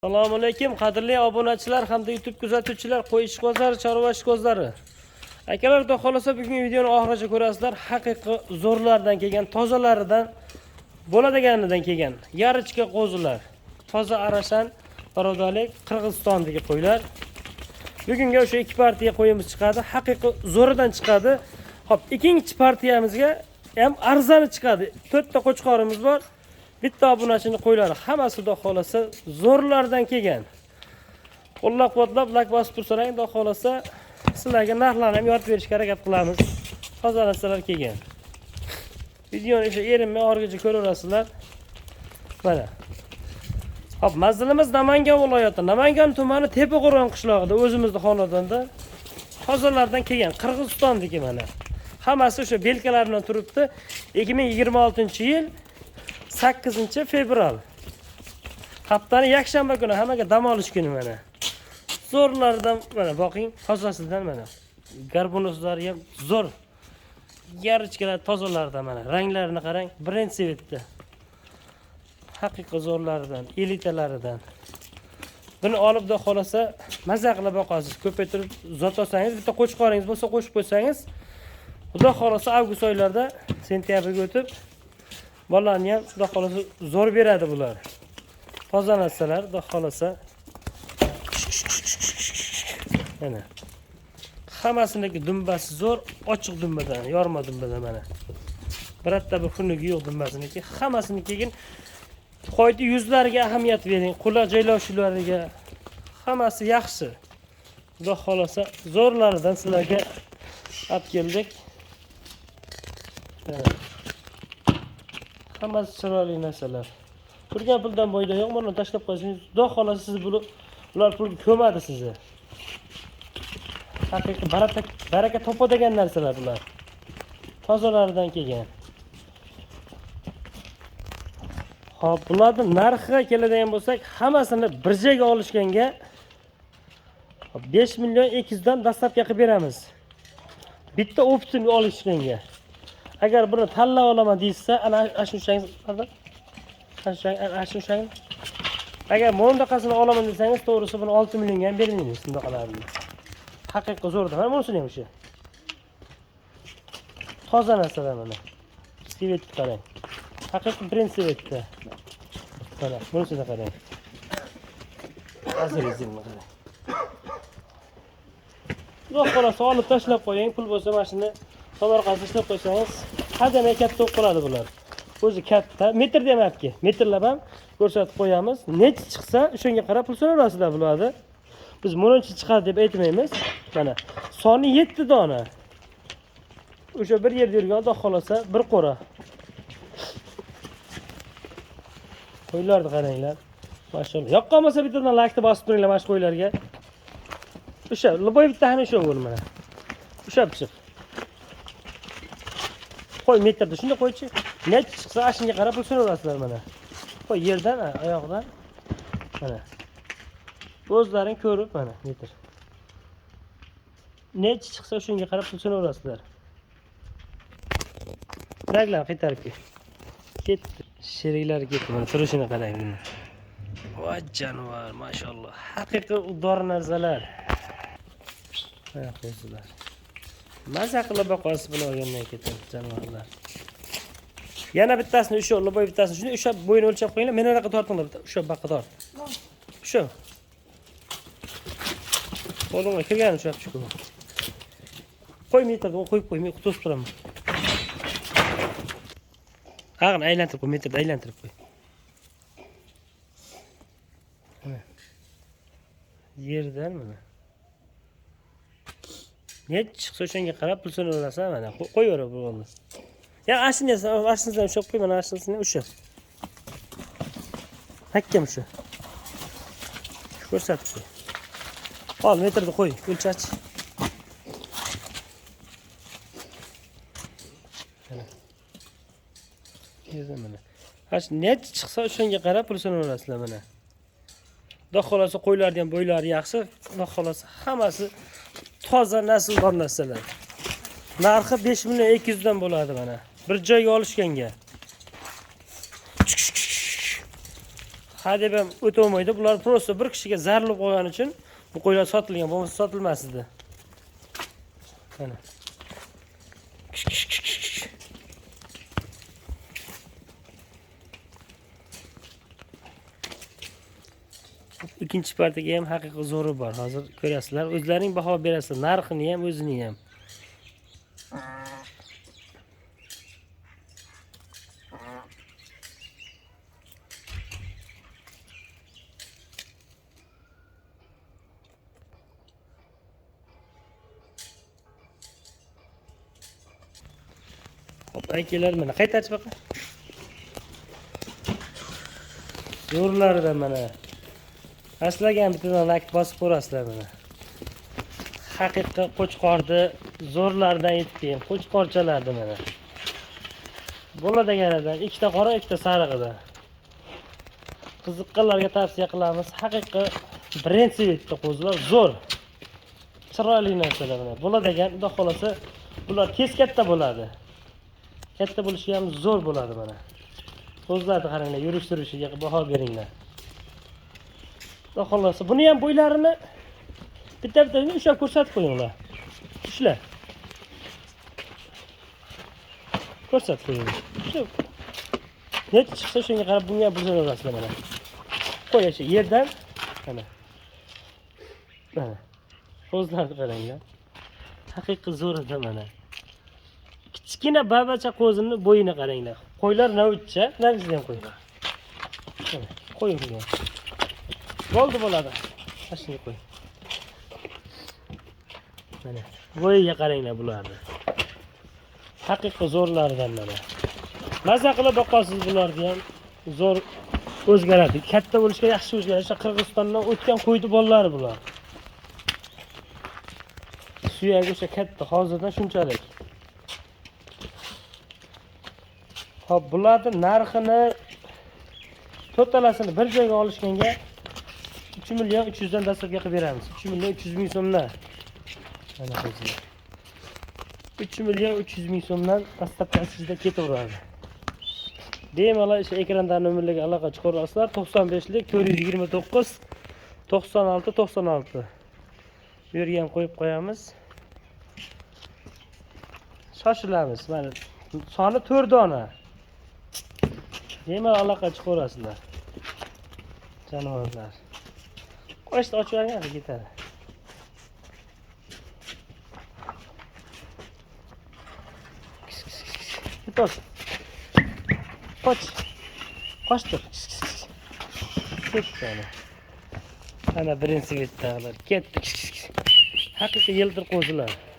Assalomu alaykum qadrli obunachilar hamda YouTube kuzatuvchilar, qo'y ishqibozlari, chorva ishqibozlari. Akalar, xudo xolasa bugungi videoni oxirigacha ko'rasizlar. Haqiqiy zo'rlardan kelgan, tozalaridan bo'ladiganidan kelgan yarichka qo'zilar. Toza arashan, barodarlik Qirg'izistondagi qo'ylar. Bugunga o'sha ikki partiya qo'yimiz chiqadi. Haqiqiy zo'ridan chiqadi. Xo'p, ikkinchi partiyamizga ham arzoni chiqadi. 4 ta qo'chqorimiz bor. Bitta obunachini qo'ylari hammasi xudo xolasa zo'rlardan kelgan. Qo'llab-quvvatlab like bosib tursalar, xudo xolasa sizlarga narxlarni ham yoritib berishga harakat qilamiz. Toza narsalar kelgan. Videoni o'sha erinmay oxirigacha ko'raverasizlar. Mana. Hop, manzilimiz Namangan viloyati, Namangan tumani Tepaqo'rg'on qishlog'ida o'zimizni xonadonda tozalardan kelgan Qirg'izistonniki mana. Hammasi o'sha belkalar bilan turibdi. 2026-yil 8 fevral. Haftani yakshanba kuni hammaga dam olish kuni mana. Zo'rlardan mana boqing, tozasidan mana. Garbunoslari ham zo'r. Yarichkalar tozalardan mana. Ranglarini qarang, birinchi svetda. Haqiqiy zo'rlaridan, elitalaridan. Buni olib da xolasa maza qilib boqasiz. Ko'paytirib zot olsangiz, bitta qo'chqoringiz bo'lsa qo'shib qo'ysangiz, xudo xolasa avgust oylarida sentyabrga o'tib bolalarni ham xudo xolasa zo'r beradi bular. Toza narsalar, xudo xolasa. Mana. Hammasiniki dumbasi zo'r, ochiq dumbadan, yorma dumbadan mana. Birorta bir xunugi yo'q dumbasiniki. Hammasini keyin qo'ydi yuzlariga ahamiyat bering, quloq joylashuvlariga hammasi yaxshi. Xudo xolasa zo'rlaridan sizlarga olib keldik. Mana. Hammasi chiroyli narsalar. Turgan puldan boyda yo'q, buni tashlab qo'ysangiz, xudo xolasa siz buni ular pulga ko'madi sizni. Haqiqiy baraka baraka topadigan narsalar bular. Tozalaridan kelgan. Xo'p, bularning narxiga keladigan bo'lsak, hammasini bir joyga olishganga 5 million 200 dan dastlabki qilib beramiz. Bitta optim olishganga. Agar buni tanlab olaman deyishsa, ana shuni ushangiz, ana shuni ushangiz. Agar bunaqasini olaman desangiz, to'g'risi buni 6 millionga ham bermaymiz bundaqalarini. Haqiqiy zo'rda. Mana bunisini ham o'sha. Toza narsalar mana. Svetni qarang. Haqiqiy birinchi svetda. Mana bunisini qarang. Azir izimni qarang. Xudo xolasa olib tashlab qo'ying, pul bo'lsa mana shuni tomorqasini ishlab qo'ysangiz, hademay katta bo'lib qoladi bular. O'zi katta, metr demayapti. Metrlab ham ko'rsatib qo'yamiz. Necha chiqsa, o'shanga qarab pul so'rasizlar bularni. Biz buncha chiqadi deb aytmaymiz. Mana soni 7 dona. O'sha bir yerda yurgan xudo xolasa bir qo'ra. Qo'ylarni qaranglar. Mashalloh. Yoqqan bo'lsa bittadan laykni bosib turinglar mana shu qo'ylarga. O'sha, liboy bitta ham o'sha bo'l mana. Ushlab chiq. Qo'y metrda shunday qo'ychi. Necha chiqsa shunga qarab pul so'rasizlar mana. Qo'y yerdan, oyoqdan. Mana. O'zlaring ko'rib mana metr. Necha chiqsa shunga qarab pul so'rasizlar. Ranglar qaytarib kel. Ketdi. Sheriklari ketdi mana turishini qarang buni. Voy jonivor, mashalloh. Haqiqiy udor narsalar. Mana qo'zilar. Maza qilib boqasiz buni olgandan keyin jonivorlar. Yana bittasini usha, liboy bittasini shuni ushlab bo'yini o'lchab qo'yinglar. Meni anaqa tortinglar, bitta ushlab baqa tort. Shu. Qo'limga kirgan ushlab chiqib. Qo'y metrda qo'yib qo'y, men to'sib turaman. Ag'ini aylantirib qo'y, metrda aylantirib qo'y. Mana. Yerdan mana. Necha chiqsa o'shanga qarab pul so'rayverasan mana. Qo'yaver bu bo'ldi. Ya ashuni ashuni ushlab qo'y, mana ashunisini usha. Hakkam shu. Ko'rsatib qo'y. Ol, metrni qo'y, o'lchachi. Mana. Yerdan mana. Ash necha chiqsa o'shanga qarab pul so'rayverasizlar mana. Xudo xolasa qo'ylarni ham bo'ylari yaxshi. Xudo xolasa hammasi toza nasldor narsalar. Narxi 5 million 200 dan bo'ladi mana. Bir joyga olishganga. Ha deb ham o'tolmaydi. Bular просто bir kishiga zarur qo'ygani uchun bu qo'ylar sotilgan, bo'lmasa sotilmas edi. Mana. Kish, kish, kish, kish, kish. Ikkinchi partiyaga ham haqiqiy zo'ri bor. Hozir ko'rasizlar, o'zlaring baho berasizlar, narxini ham, o'zini ham. Hop, akalar mana qaytarchi baqa. Zo'rlaridan mana. Sizlarga ham bittadan like bosib ko'rasizlar mana. Haqiqiy qo'chqorni zo'rlaridan yetib kelgan qo'chqorchalarni mana. Bo'ladiganidan ikkita qora, ikkita sarig'idan. Qiziqqanlarga tavsiya qilamiz. Haqiqiy birinchi bitta qo'zilar zo'r. Chiroyli narsalar mana. Bo'ladigan, xudo xolasa bular tez katta bo'ladi. Katta bo'lishi ham zo'r bo'ladi mana. Qo'zilarni qaranglar, yurish turishiga baho beringlar. Xudo xolasa buni ham bo'ylarini bitta-bittadan ushlab ko'rsatib qo'yinglar. Ushla. Ko'rsatib qo'yinglar. Shu. Necha chiqsa shunga qarab bunga ham pul olasizlar mana. Qo'y o'sha yerdan mana. Mana. Qo'zilarni qaranglar. Haqiqiy zo'rida mana. Kichkina babacha qo'zini bo'yini qaranglar. Qo'ylar novcha, nargisini ham qo'yinglar. Mana, qo'ying buni. Bo'ldi bo'ladi. Mana qo'y. Mana bo'yiga qaranglar bularni. Haqiqiy zo'rlaridan mana. Maza qilib boqasiz bularni ham zo'r o'zgaradi. Katta bo'lishga yaxshi o'zgaradi. O'sha Qirg'izistondan o'tgan qo'ydi bolalari bular. Suyagi o'sha katta, hozirdan shunchalik. Xo'p, bularning narxini to'rttalasini bir joyga olishganga 3 million 300 dan dastlabki qilib beramiz. 3 million 300 ming so'mdan. Mana qo'zilar. 3 million 300 ming so'mdan dastlabki ketaveradi. Bemalol o'sha ekranda nomerlarga aloqa chiqarasizlar. 95lik 429 96 96. Bu yerga ham qo'yib qo'yamiz. Shoshilamiz. Mana soni 4 dona. Bemalol aloqa chiqarasizlar. Jonivorlar. Qo'shni ochib yuborgan ketadi. Qoch. Qoch. Qochdir. Ketdi. Ana birinchi betdagilar ketdi. Haqiqiy yildir qo'zilar.